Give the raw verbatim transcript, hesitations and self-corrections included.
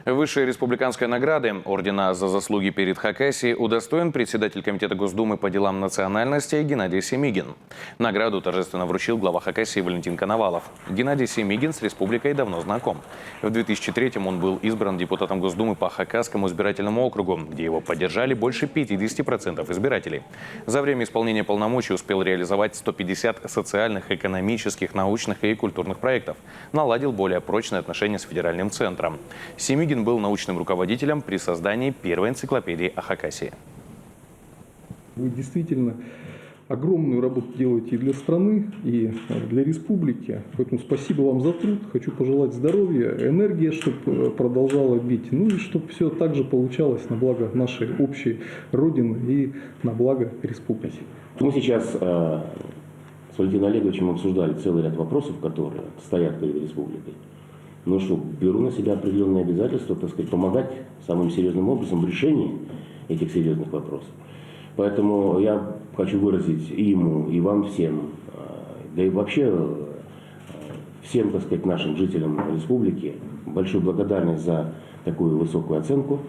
Высшей республиканской награды, ордена «За заслуги перед Хакасией», удостоен председатель Комитета Госдумы по делам национальностей Геннадий Семигин. Награду торжественно вручил глава Хакасии Валентин Коновалов. Геннадий Семигин с республикой давно знаком. В две тысячи третьем он был избран депутатом Госдумы по Хакасскому избирательному округу, где его поддержали больше пятидесяти процентов избирателей. За время исполнения полномочий успел реализовать сто пятьдесят социальных, экономических, научных и культурных проектов, наладил более прочные отношения с федеральным центром. Семигин был научным руководителем при создании первой энциклопедии о Хакасии. Вы действительно огромную работу делаете и для страны, и, э, для республики. Поэтому спасибо вам за труд. Хочу пожелать здоровья, энергии, чтобы продолжала бить. Ну и чтобы все так же получалось на благо нашей общей Родины и на благо республики. Мы сейчас, э, с Валентином Олеговичем обсуждали целый ряд вопросов, которые стоят перед республикой. Ну что, беру на себя определённые обязательства, так сказать, помогать самым серьёзным образом в решении этих серьёзных вопросов. Поэтому я хочу выразить и ему, и вам всем, э, да и вообще, э, всем, так сказать, нашим жителям республики большую благодарность за такую высокую оценку.